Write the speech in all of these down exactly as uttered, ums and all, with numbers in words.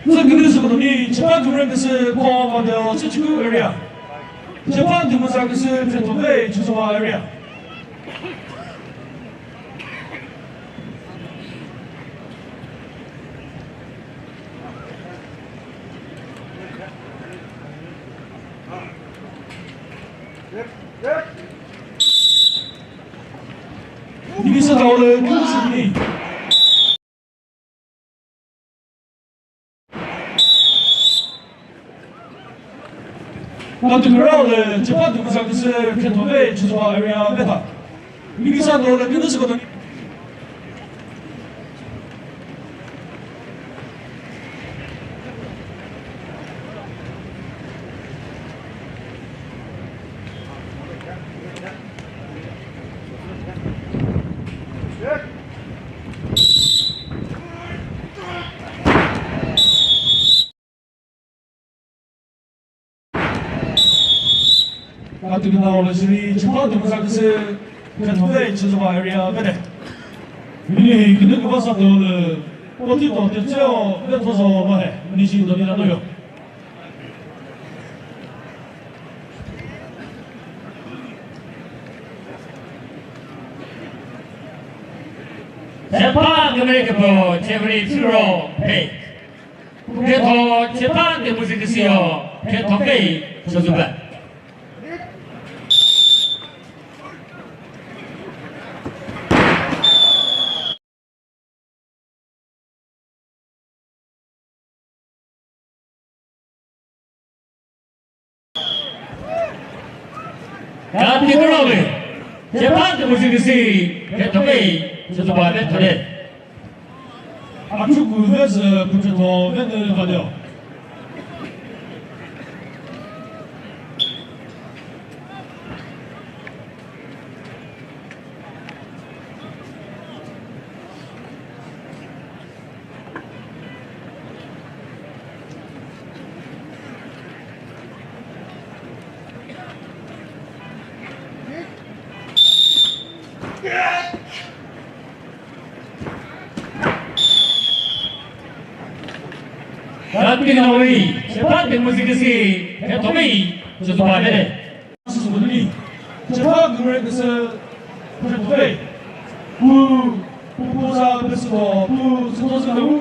Tsü künü sü künü ni, Chepa Gümre küsü Kho Vadeo Tsüchiku area. Chepa Dümüza küsü Phetove Chozuba area. Yep, yep. Yibisa tawle, künü sü künü ni. Katu kürao le, Chepa Dümüza küsü Phetove Chozuba area veta. Yibisa tawle, künü sü künü ni. Katu künao le shiri, Chepa Dümüza küsü Phetove Chozuba area vete. Mini künü kübasa tawle, poti to tetseo, ve thozo lo he, mini shi do ni na no yo. Chepa Gümre küpo, Chevri Firo, Pek. Phetho, Chepa Dümüza küsü yo, Phetove Chozuba. Kati kürao le, Chepa Dümüza küsü, Phetove Chozuba vethole. Achuku veze, Puthetho vene vadeo. Kati künao le, Chepa Dümüza küsü, Phetove Chozuba vete. Sü sü künü ni, Chepa Gümre küsü Phetove. Pu, pu, pu za püsüko, pu, sü to sü na u, u,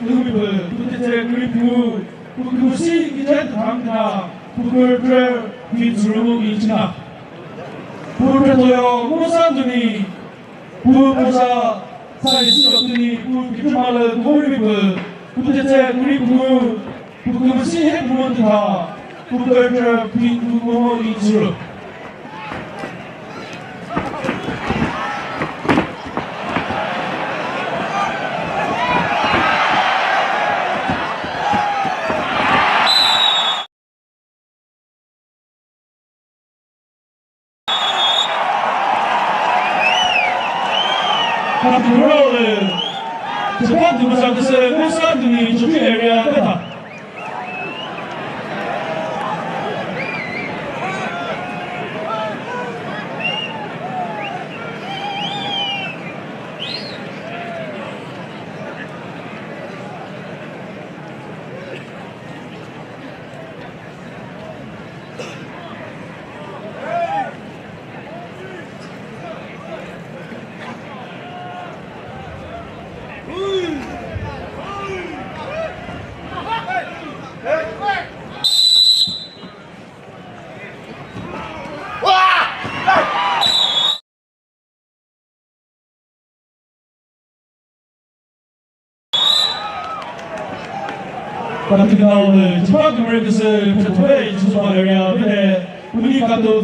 u, mi pü, pu tete ngri pu, pu küsi ki te tang na, pu kürkre, ki tsuru ki china. Pu Phetoyo, mu sa duni, pu, pu za, sa isi yo duni, pu ki chuma le, pu mi pü, pu tete ngri pu, Pukümüsü hep mutha, pukörtü phi kumo ichiro. Khaturo le, Japan Dümüza küsü Musa Dünü Chukri area kata. Kata final, Japan Americans, Phetwe, Chizuba area, Phetwe, Uni Kato,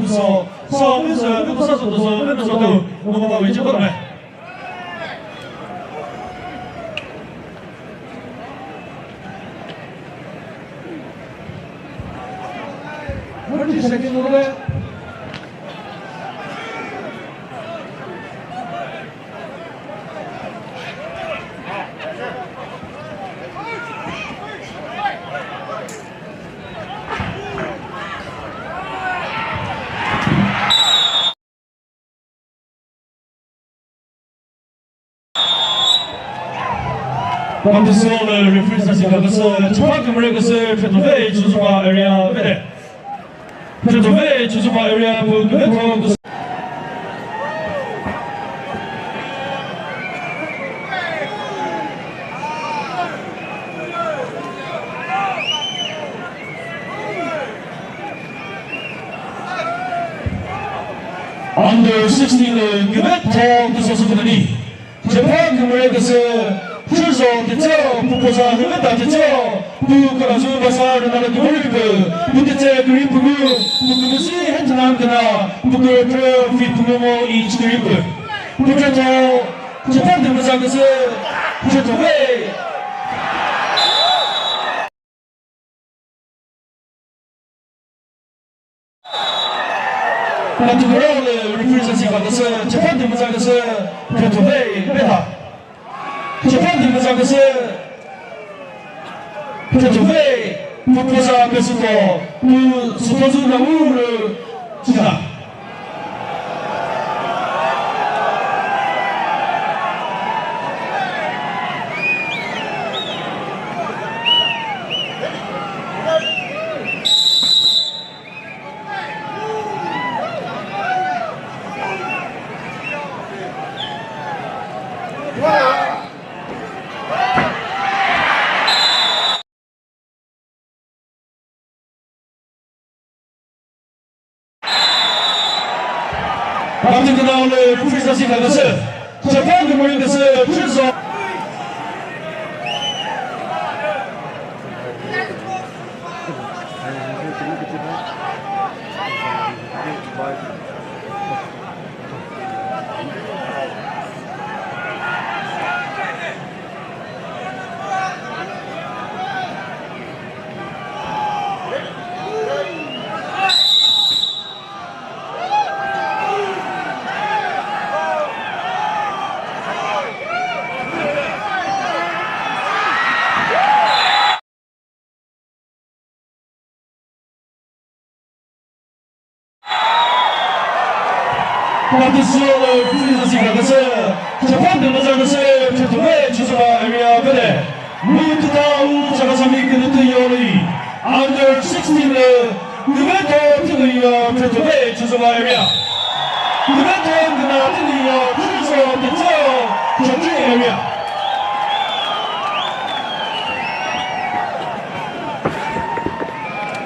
kuso, so, mi sü, mi kusa sü, so, mi kuso tu, mo mo mo, mi chi ko me. Thirty second over. Competition lü referee sa sika küsü, chapha kümüre küsü, Phetove Chozuba area vede. Phetove Chozuba area bu küvetho küsü. Under sixteen lü küvetho küsü sü küdeni. Chapha kümüre küsü, Chüzo Tetseo, Pupoza Hümeta Tetseo, Pu Karazu Basa Rünala Kümüripü, Pu Tetse Küripü, Pu Kümüsi Henjanan Küna, Pu Kürütrü Fit Pumumo inch Küripü. Pu Tretho, Chapha Dümüza küsü, Phetove. Katu kürao lü referee sa sika küsü, chapha dümüza küsü, Phetove, Peta. Chapha dümüza küsü, Phetove, Pupoza küsü to, Pu Sütozu Nauru, China. Kapteni künao lü referee sa sika küsü. Chapha kümüre küsü, Chüzo. Competition lü referee sa sika küsü, chapha dümüza küsü, Phetove Chozuba area vede. Mu tuta u Chakhesangmi künütü yoli. Under sixteen lü, küvetho thüngü yo, Phetove Chozuba area.